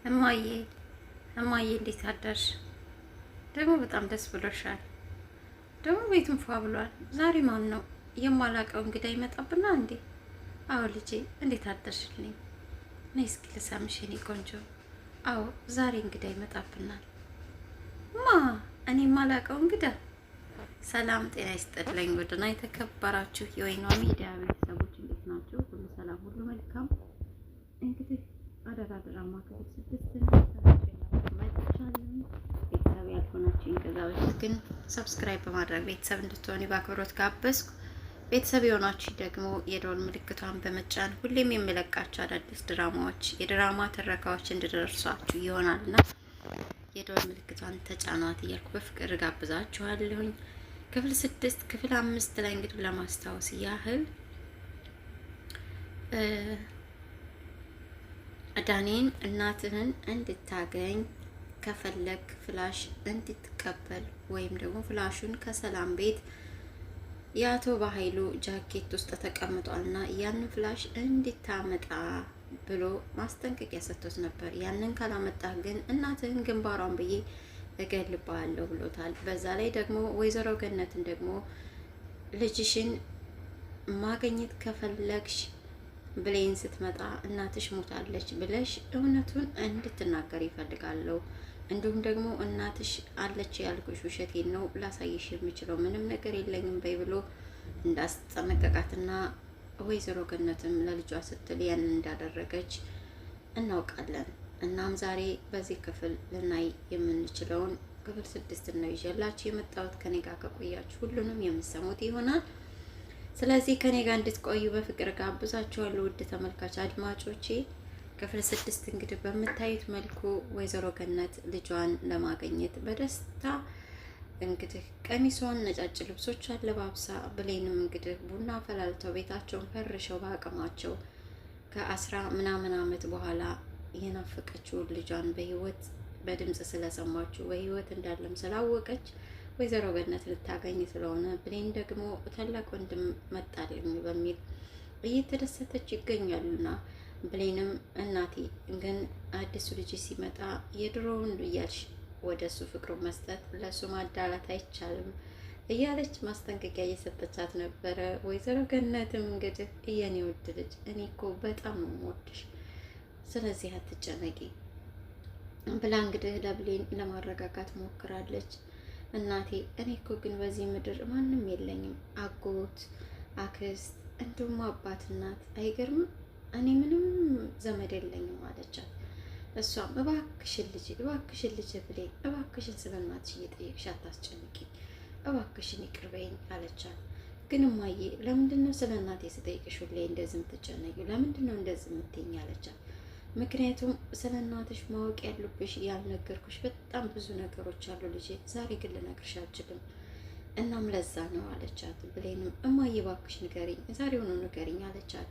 እማዬ እማዬ እንዴት አደርሽ? ደግሞ በጣም ደስ ብሎሻል። ደግሞ ቤቱን ፏ ብሏል። ዛሬ ማን ነው የማላውቀው እንግዳ ይመጣብና እንዴ? አዎ ልጄ እንዴት አደርሽልኝ? ነይ እስኪ ልሳምሽ የኔ ቆንጆ። አዎ ዛሬ እንግዳ ይመጣብናል። ማ እኔ የማላውቀው እንግዳ? ሰላም ጤና ይስጥልኝ። ውድና የተከበራችሁ የወይኗ ሚዲያ ቤተሰቦች እንዴት ናቸው? ሁሉ ሰላም፣ ሁሉ መልካም። እንግዲህ አደራ ድራማ ክፍል 6 መጥቻለሁ። ቤተሰብ ያልሆናችሁ ከዛ በፊት ግን subscribe በማድረግ ቤተሰብ እንድትሆኑ በአክብሮት ጋበዝኩ። ቤተሰብ የሆናችሁ ደግሞ የደወል ምልክቷን በመጫን ሁሌም የምለቃቸው አዳዲስ ድራማዎች፣ የድራማ ትረካዎች እንዲደርሷችሁ ይሆናልና የደወል ምልክቷን ተጫኗት እያልኩ በፍቅር ጋብዛችኋለሁኝ። ክፍል 6 ክፍል 5 ላይ እንግዲህ ለማስታወስ ያህል ዳኔን እናትህን እንድታገኝ ከፈለግ flash እንድትቀበል ወይም ደግሞ flash ኡን ከሰላም ቤት የአቶ በኃይሉ ጃኬት ውስጥ ተቀምጧልና ያንን flash እንድታመጣ ብሎ ማስጠንቀቂያ ሰጥቶት ነበር። ያንን ካላመጣህ ግን እናትህን ግንባሯን ብዬ እገልብሃለሁ ብሎታል። በዛ ላይ ደግሞ ወይዘሮ ገነትን ደግሞ ልጅሽን ማግኘት ከፈለግሽ ብሌን ስትመጣ እናትሽ ሞታለች ብለሽ እውነቱን እንድትናገር ይፈልጋለሁ። እንዲሁም ደግሞ እናትሽ አለች ያልኩሽ ውሸቴን ነው፣ ላሳይሽ የምችለው ምንም ነገር የለኝም በይ ብሎ እንዳስጠነቀቃትና ወይዘሮ ገነትም ለልጇ ስትል ያንን እንዳደረገች እናውቃለን። እናም ዛሬ በዚህ ክፍል ልናይ የምንችለውን ክፍል 6 ነው ይዤላችሁ የመጣሁት። ከኔ ጋር ከቆያችሁ ሁሉንም የምሰሙት ይሆናል። ስለዚህ ከኔ ጋር እንድትቆዩ በፍቅር ጋብዛችኋለሁ። ውድ ተመልካች አድማጮቼ ክፍል 6 እንግዲህ በምታዩት መልኩ ወይዘሮ ገነት ልጇን ለማግኘት በደስታ እንግዲህ ቀሚሷን ነጫጭ ልብሶች አለባብሳ፣ ብሌንም እንግዲህ ቡና ፈላልተው ቤታቸውን ፈርሸው በአቅማቸው ከአስራ ምናምን ዓመት በኋላ የናፈቀችውን ልጇን በህይወት በድምፅ ስለሰማችው በህይወት እንዳለም ስላወቀች ወይዘሮ ገነት ልታገኝ ስለሆነ ብሌን ደግሞ ታላቅ ወንድም መጣልኝ በሚል እየተደሰተች ይገኛሉና ብሌንም እናቴ ግን አዲሱ ልጅ ሲመጣ የድሮውን እያልሽ ወደ እሱ ፍቅሩ መስጠት ለእሱ ማዳላት አይቻልም እያለች ማስጠንቀቂያ እየሰጠቻት ነበረ። ወይዘሮ ገነትም እንግዲህ የኔ ውድ ልጅ እኔ እኮ በጣም ነው የምወድሽ፣ ስለዚህ አትጨነቂ ብላ እንግዲህ ለብሌን ለማረጋጋት ሞክራለች። እናቴ እኔ እኮ ግን በዚህ ምድር ማንም የለኝም፣ አጎት፣ አክስት እንዲሁም አባት እናት። አይገርምም? እኔ ምንም ዘመድ የለኝም አለቻት። እሷም እባክሽን ልጅ እባክሽን ልጅ ብሌን እባክሽን ስለ እናትሽ እየጠየቅሽ አታስጨንቂኝ፣ እባክሽን ይቅር በይኝ አለቻት። ግን እማዬ ለምንድን ነው ስለ እናቴ ስጠይቅሽ ሁሌ እንደዚህ የምትጨነቂው? ለምንድን ነው እንደዚህ የምትይኝ? አለቻት። ምክንያቱም ስለ እናትሽ ማወቅ ያሉብሽ ያልነገርኩሽ በጣም ብዙ ነገሮች አሉ ልጄ፣ ዛሬ ግን ልነግርሽ አልችልም። እናም ለዛ ነው አለቻት። ብሌንም እማዬ እባክሽ ንገሪኝ፣ ዛሬውኑ ንገሪኝ አለቻት።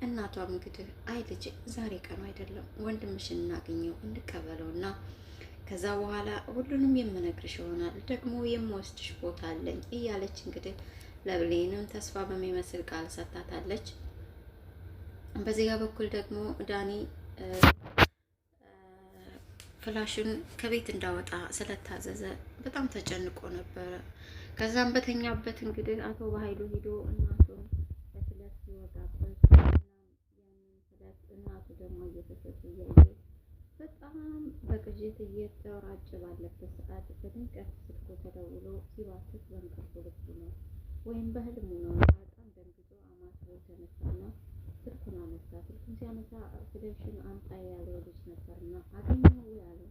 እናቷም እንግዲህ አይ ልጄ ዛሬ ቀኑ አይደለም፣ ወንድምሽን እናገኘው እንቀበለውና ከዛ በኋላ ሁሉንም የምነግርሽ ይሆናል፣ ደግሞ የምወስድሽ ቦታ አለኝ እያለች እንግዲህ ለብሌንም ተስፋ በሚመስል ቃል ሰጥታታለች። በዚህ ጋር በኩል ደግሞ ዳኒ flash ኡን ከቤት እንዳወጣ ስለታዘዘ በጣም ተጨንቆ ነበረ። ከዛም በተኛበት እንግዲህ አቶ በኃይሉ ሂዶ እናቱን በስለት ሲወጋበት ያንን ስለት እናቱ ደግሞ እየተሰቱ እያየ በጣም በቅዠት እየተወራጨ ባለበት ሰዓት በድንገት ስልኩ ተደውሎ ሲባትት በእንቅልፉ ልቡ ነው ወይም በህልሙ ነው። በጣም ደንግጦ አማትቦ ተነሳና ስልኩን አነሳ። ስልኩን ሲያነሳ flash ኡን አምጣ ያለው ልጅ ነበርና አገኘው ያለው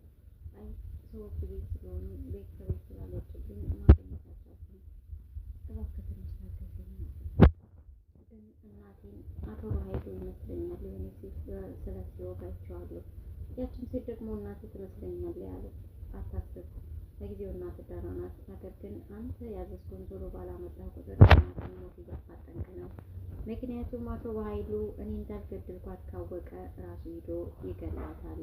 አይ ሰዎች ቤት ስለሆኑ ቤት ከቤት ስላልወጡብኝ ማግኘት አልቻልኩም፣ እባክህ ትንሽ ታገዘኝ። ግን እናቴን አቶ በኃይሉ ይመስለኛል የሆነ ሴት ስለት ሲወጋቸዋለሁ፣ ያችን ሴት ደግሞ እናቴ ትመስለኛል ያለው። አታስብ፣ ለጊዜው እናት ደህና ናት። ነገር ግን አንተ ያዘዝኩን ቶሎ ባላመጣ ቁጥር እናትን ሞት እያፋጠንክ ነው። ምክንያቱም አቶ በኃይሉ እኔ እንዳልገደልኳት ካወቀ ራሱ ሂዶ ይገላታል።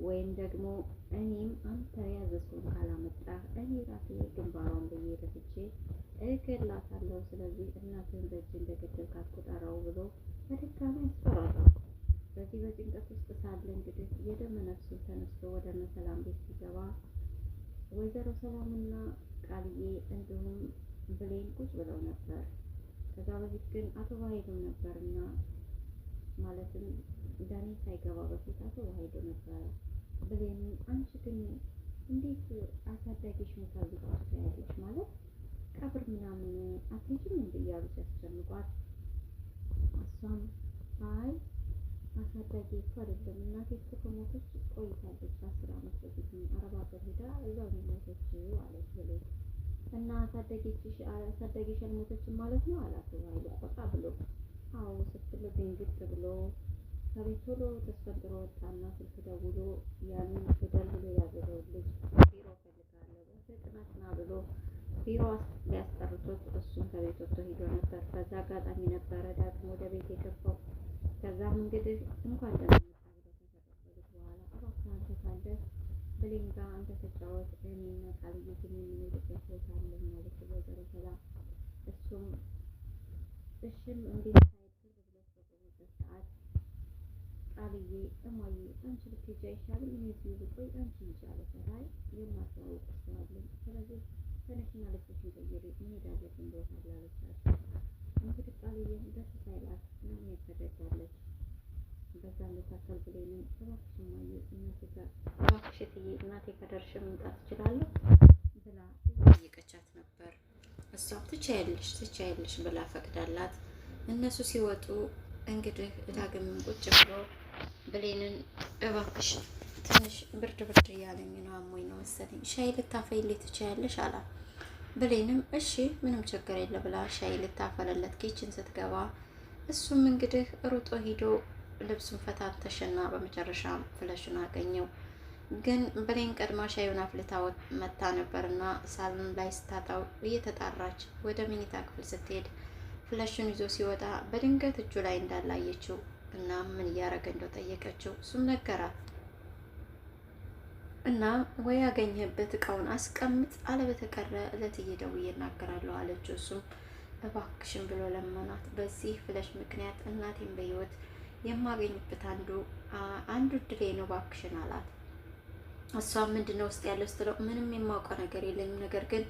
ወይም ደግሞ እኔም አንተ ያዘዝኩን ካላመጣ እኔ ራሴ ግንባሯን ብዬ ደፍቼ እገላታለሁ። ስለዚህ እናትህን በእጅ እንደገደልካት ቁጠረው ብሎ በድጋሚ አስፈራራው። በዚህ በዚህ በጭንቀት ውስጥ ሳለ እንግዲህ የደመ ነፍሱ ተነስቶ ወደ እነ ሰላም ቤት ሲገባ ወይዘሮ ሰላምና ቃልዬ እንዲሁም ብሌን ቁጭ ብለው ነበር። ከዛ በፊት ግን አቶ ባይሉ ነበርና ማለትም ዳኒ ሳይገባ በፊት አቶ ባይሉ ነበረ። ብሌን አንቺ ግን እንዴት አሳዳጊሽ ሞታለች ትያለሽ? ማለት ቀብር ምናምን አትሄጂም እንዴ እያሉ ሲያስጨንቋት፣ እሷም አይ አሳዳጊ እኮ አይደለም፣ እናቴ እኮ ከሞተች ቆይታለች፣ 10 ዓመት በፊት አረብ ሀገር ሄዳ እዛው ነው የሞተችው አለች ብሌን። እና አሳዳጊሽ አልሞተችም ማለት ነው አላት ኃይሉ ቆጣ ብሎ። አዎ ስትለው ድንግጥ ብሎ ከቤት ቶሎ ተስፈንጥሮ ወጣና ስልክ ደውሎ ያንን ግደል ብሎ ያዘዘውን ልጅ ቢሮ እፈልጋለሁ በፍጥነት ና ብሎ ቢሮ ሊያስጠርቶት እሱም ከቤት ወጥቶ ሂዶ ነበር። በዛ አጋጣሚ ነበረ ዳግም ወደ ቤት የገባው። ከዛም እንግዲህ እንኳን ደህና መጣ ብለው ከተቀበሉት በኋላ እባክህ አንተ ካለህ ብሌን ጋር አንተ ተጫወት፣ እኔና ቃልዬ ግን የምንሄድበት ቦታ አለን ማለት ወይዘሮ ሰላም። እሱም እሽም እንዴት ሳይል ብሎ በቆመበት ሰዓት ቃልዬ እማዬ አንቺ ብትሄጂ አይሻልም? እኔ እዚሁ ብቆይ አንቺ ሂጂ አለቻት። አይ የማስተዋወቅ ሰው አለኝ፣ ስለዚህ ተነሽና ልብስሽን ቀይሪ፣ መሄድ አለብን ቦታ አለ አለቻት። እንግዲህ ቃልዬም ደስ ሳይላት ለመሄድ ተገዳለች። በዛ መካከል ብሌንም እባክሽ እማዬ እናቴ ጋር፣ እባክሽ እትዬ እናቴ ጋር ደርሼ መምጣት እችላለሁ ብላ እየጠየቀቻት ነበር። እሷም ትችያለሽ ትችያለሽ ብላ ፈቅዳላት እነሱ ሲወጡ እንግዲህ ዳግም ቁጭ ብሎ ብሌንን እባክሽ ትንሽ ብርድ ብርድ እያለኝ ነው፣ አሞኝ ነው መሰለኝ፣ ሻይ ልታፈይልኝ ትችያለሽ አላት። ብሌንም እሺ ምንም ችግር የለ ብላ ሻይ ልታፈለለት kitchen ስትገባ እሱም እንግዲህ ሩጦ ሂዶ ልብሱን ፈታተሸና በመጨረሻ ፍለሹን አገኘው። ግን ብሌን ቀድማ ሻዩን አፍልታ መታ ነበርና ሳሎን ላይ ስታጣው እየተጣራች ወደ መኝታ ክፍል ስትሄድ ፍለሹን ይዞ ሲወጣ በድንገት እጁ ላይ እንዳላየችው እና ምን እያደረገ እንደው ጠየቀችው። እሱም ነገራት እና ወይ ያገኘህበት እቃውን አስቀምጥ፣ አለበተቀረ እለትዬ ደውዬ እናገራለሁ አለችው። እሱም እባክሽን ብሎ ለመናት። በዚህ ፍለሽ ምክንያት እናቴን በህይወት የማገኝበት አንዱ እድሌ ነው፣ እባክሽን አላት። እሷም ምንድነው ውስጥ ያለው ስትለው ምንም የማውቀው ነገር የለኝም፣ ነገር ግን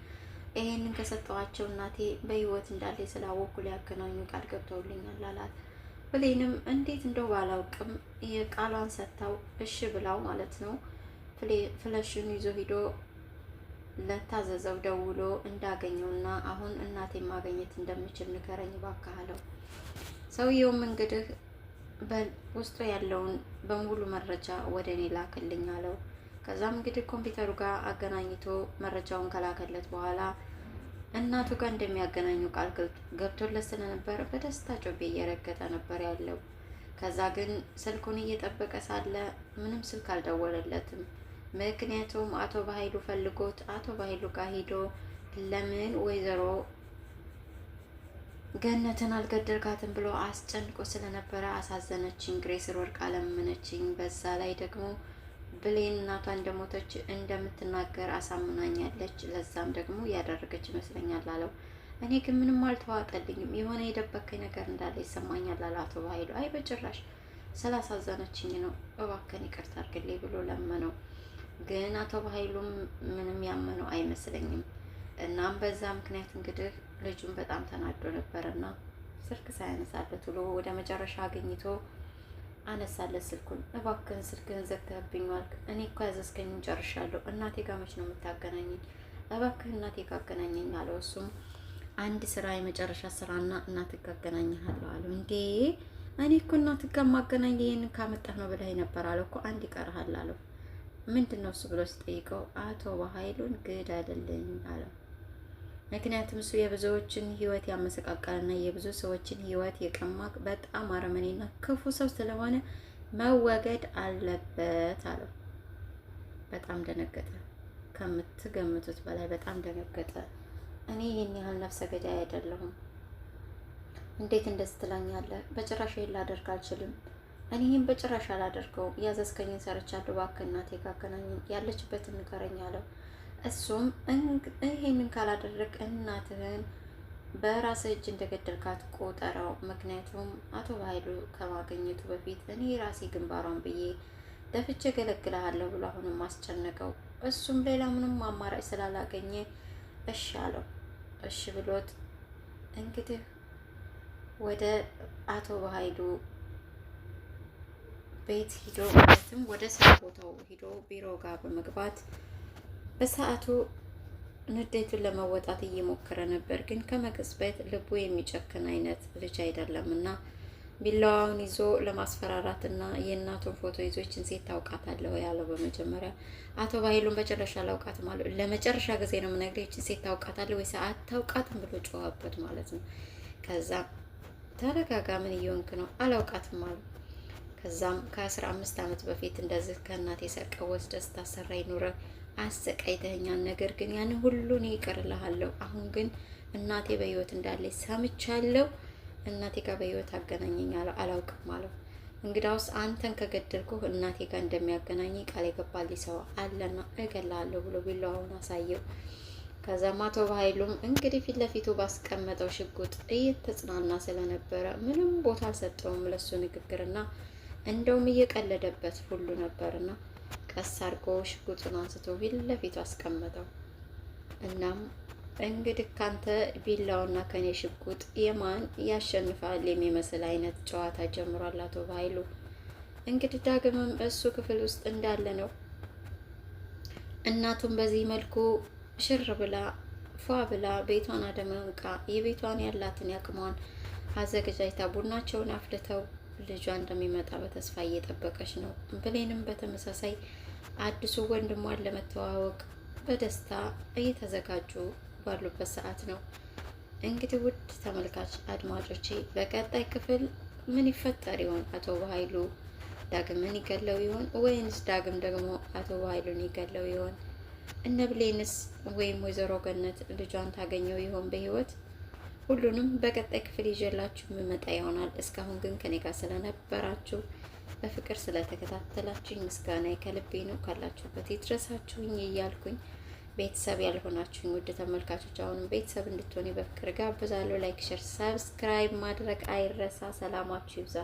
ይሄንን ከሰጠኋቸው እናቴ በህይወት እንዳለ ስላወኩ ሊያገናኙ ቃል ገብተውልኛል አላት። ብሌንም እንዴት እንደው ባላውቅም የቃሏን ሰጥታው እሺ ብላው ማለት ነው ፍለሹን ይዞ ሂዶ ለታዘዘው ደውሎ እንዳገኘውና አሁን እናቴን ማግኘት እንደምችል ንገረኝ እባክህ አለው። ሰውየውም እንግዲህ ውስጡ ያለውን በሙሉ መረጃ ወደ እኔ ላክልኝ አለው። ከዛም እንግዲህ ኮምፒውተሩ ጋር አገናኝቶ መረጃውን ከላከለት በኋላ እናቱ ጋር እንደሚያገናኙ ቃል ገብቶለት ስለነበር በደስታ ጮቤ እየረገጠ ነበር ያለው። ከዛ ግን ስልኩን እየጠበቀ ሳለ ምንም ስልክ አልደወለለትም። ምክንያቱም አቶ በኃይሉ ፈልጎት አቶ በኃይሉ ጋር ሂዶ ለምን ወይዘሮ ገነትን አልገደልካትም ብሎ አስጨንቆ ስለነበረ አሳዘነችኝ፣ ግሬስ ወርቅ አለመነችኝ። በዛ ላይ ደግሞ ብሌን እናቷ እንደሞተች እንደምትናገር አሳምናኛለች። ለዛም ደግሞ ያደረገች ይመስለኛል አለው። እኔ ግን ምንም አልተዋጠልኝም፣ የሆነ የደበከኝ ነገር እንዳለ ይሰማኛል አለ አቶ በኃይሉ። አይ በጭራሽ ስላሳዘነችኝ ነው፣ እባክህን ይቅርታ አድርግልኝ ብሎ ለመነው። ግን አቶ በኃይሉም ምንም ያመነው አይመስለኝም። እናም በዛ ምክንያት እንግዲህ ልጁን በጣም ተናዶ ነበርና ስልክ ሳያነሳለት ውሎ ወደ መጨረሻ አግኝቶ አነሳለት ስልኩን። እባክህን ስልክህን ዘግተህብኝ ዋልክ። እኔ እኮ ያዘዝከኝን ጨርሻለሁ። እናቴ ጋር መች ነው የምታገናኘኝ? እባክህ እናቴ ጋር አገናኘኝ አለው። እሱም አንድ ስራ የመጨረሻ ስራና እናትህ ጋር አገናኝሃለሁ አለው። እንዴ እኔ እኮ እናትህ ጋር ማገናኝ ይሄንን ካመጣህ ነው ብለህ ነበር አለው። እኮ አንድ ይቀርሃል አለው። ምንድን ነው እሱ ብሎ ሲጠይቀው አቶ በኃይሉን ግደልልኝ አለው። ምክንያቱም እሱ የብዙዎችን ሕይወት ያመሰቃቀለና የብዙ ሰዎችን ሕይወት የቀማ በጣም አረመኔና ክፉ ሰው ስለሆነ መወገድ አለበት አለው። በጣም ደነገጠ። ከምትገምቱት በላይ በጣም ደነገጠ። እኔ ይህን ያህል ነፍሰ ገዳይ አይደለሁም። እንዴት እንደዚህ ትለኛለህ? በጭራሽ ይሄን ላደርግ አልችልም። እኔ ይህን በጭራሽ አላደርገውም። ያዘዝከኝን ሰርቻለሁ። እባክህ እናቴ ጋር አገናኘኝ፣ ያለችበትን ንገረኝ አለው። እሱም ይሄንን ካላደረግ እናትህን በራስህ እጅ እንደገደልካት ቆጠረው። ምክንያቱም አቶ በኃይሉ ከማገኘቱ በፊት እኔ ራሴ ግንባሯን ብዬ ደፍቼ ገለግልሃለሁ ብሎ አሁንም አስጨነቀው። እሱም ሌላ ምንም አማራጭ ስላላገኘ እሺ አለው። እሺ ብሎት እንግዲህ ወደ አቶ በኃይሉ ቤት ሂዶ ማለትም ወደ ስራ ቦታው ሂዶ ቢሮ ጋር በመግባት በሰዓቱ ንዴቱን ለመወጣት እየሞከረ ነበር። ግን ከመቅጽበት ልቡ የሚጨክን አይነት ልጅ አይደለም እና ቢላዋውን ይዞ ለማስፈራራት እና የእናቱን ፎቶ ይዞ ይችን ሴት ታውቃታለህ ያለው በመጀመሪያ አቶ ባይሉን በጭራሽ አላውቃትም አለው። ለመጨረሻ ጊዜ ነው የምነግርህ፣ ይችን ሴት ታውቃታለህ ወይስ አታውቃትም ብሎ ጮኸበት ማለት ነው። ከዛ ተረጋጋ፣ ምን እየሆንክ ነው? አላውቃትም አሉ። ከዛም ከ15 ዓመት በፊት እንደዚህ ከእናቴ ሰርቀህ ወስደህ ስታሰራኝ ኑረህ አሰቃይተኸኛል። ነገር ግን ያን ሁሉ እኔ ይቅርልሃለሁ። አሁን ግን እናቴ በህይወት እንዳለች ሰምቻለሁ። እናቴ ጋር በህይወት አገናኘኝ አለው። አላውቅም አለው። እንግዳውስ አንተን ከገደልኩህ እናቴ ጋር እንደሚያገናኘኝ ቃል የገባልኝ ሰው አለና እገላለሁ ብሎ ቢላዋውን አሳየው። ከዛም አቶ በኃይሉም እንግዲህ ፊት ለፊቱ ባስቀመጠው ሽጉጥ እየተጽናና ስለነበረ ምንም ቦታ አልሰጠውም ለሱ ንግግርና እንደውም እየቀለደበት ሁሉ ነበርና ቀስ አድርጎ ሽጉጡን አንስቶ ፊት ለፊቱ አስቀመጠው። እናም እንግዲህ ካንተ ቢላውና ከኔ ሽጉጥ የማን ያሸንፋል የሚመስል አይነት ጨዋታ ጀምሯል አቶ በኃይሉ። እንግዲህ ዳግምም እሱ ክፍል ውስጥ እንዳለ ነው። እናቱም በዚህ መልኩ ሽር ብላ ፏ ብላ ቤቷን አደማምቃ የቤቷን ያላትን ያቅሟን አዘገጃጅታ ቡናቸውን አፍልተው ልጇ እንደሚመጣ በተስፋ እየጠበቀች ነው። ብሌንም በተመሳሳይ አዲሱ ወንድሟን ለመተዋወቅ በደስታ እየተዘጋጁ ባሉበት ሰዓት ነው። እንግዲህ ውድ ተመልካች አድማጮቼ በቀጣይ ክፍል ምን ይፈጠር ይሆን? አቶ በኃይሉ ዳግምን ይገለው ይሆን ወይንስ ዳግም ደግሞ አቶ በኃይሉን ይገለው ይሆን? እነ ብሌንስ ወይም ወይዘሮ ገነት ልጇን ታገኘው ይሆን በህይወት? ሁሉንም በቀጣይ ክፍል ይዤላችሁ የምመጣ ይሆናል። እስካሁን ግን ከኔ ጋር ስለነበራችሁ በፍቅር ስለተከታተላችሁኝ ምስጋና ከልቤ ነው። ካላችሁበት ይድረሳችሁኝ እያልኩኝ ቤተሰብ ያልሆናችሁኝ ውድ ተመልካቾች አሁንም ቤተሰብ እንድትሆኑ በፍቅር ጋብዛለሁ። Like፣ share፣ subscribe ማድረግ አይረሳ። ሰላማችሁ ይብዛ።